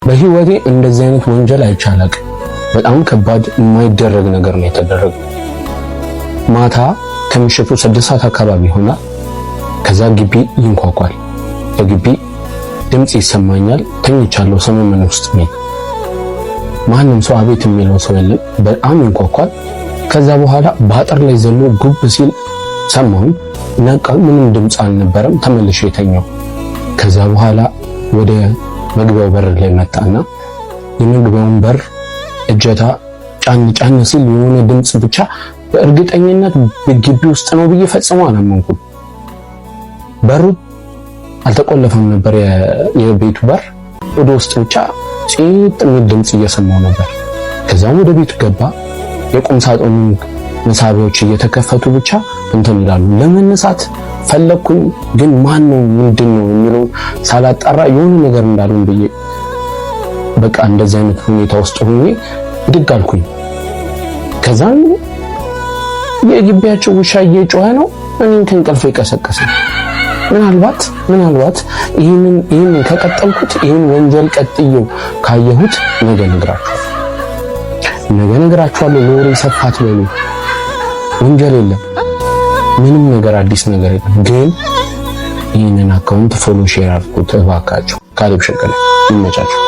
በህይወቴ እንደዚህ አይነት ወንጀል አይቼ አላቅም። በጣም ከባድ የማይደረግ ነገር ነው የተደረገው። ማታ ከምሽቱ 6 ሰዓት አካባቢ ይሆናል። ከዛ ግቢ ይንኳኳል። ከግቢ ድምጽ ይሰማኛል። ተኝቻለሁ፣ ሰመመን ውስጥ ነኝ። ማንም ሰው አቤት የሚለው ሰው የለም። በጣም ይንኳኳል። ከዛ በኋላ በአጥር ላይ ዘሎ ጉብ ሲል ሰማሁኝ። ነቃው። ምንም ድምጽ አልነበረም። ተመልሼ የተኛው። ከዛ በኋላ ወደ መግቢያው በር ላይ መጣና የመግቢያውን በር እጀታ ጫን ጫን ሲል የሆነ ድምጽ ብቻ በእርግጠኝነት ግቢ ውስጥ ነው ብዬ ፈጽሞ አላመንኩም። በሩ አልተቆለፈም ነበር፣ የቤቱ በር። ወደ ውስጥ ብቻ ጭጥ የሚል ድምጽ እየሰማው ነበር። ከዛም ወደ ቤቱ ገባ። የቁም ሳጥኑ መሳቢያዎች እየተከፈቱ ብቻ እንትን ይላሉ። ለመነሳት ፈለግኩኝ፣ ግን ማን ነው ምንድን ነው የሚለውን ሳላጣራ የሆነ ነገር እንዳሉን ብዬ በቃ እንደዚህ አይነት ሁኔታ ውስጥ ሆኜ ብድግ አልኩኝ። ከዛም የግቢያቸው ውሻ እየጮኸ ነው፣ እኔን ከእንቅልፌ የቀሰቀሰኝ። ምናልባት ይህንን ከቀጠልኩት፣ ይህን ወንጀል ቀጥዬው ካየሁት ነገ እነግራችኋለሁ። ለወሬ ሰፋት በሉ። ወንጀል የለም፣ ምንም ነገር አዲስ ነገር የለም። ግን ይህንን account follow፣ share አድርጉት እባካችሁ። ካሌብ ሸቀለ፣ ይመቻችሁ።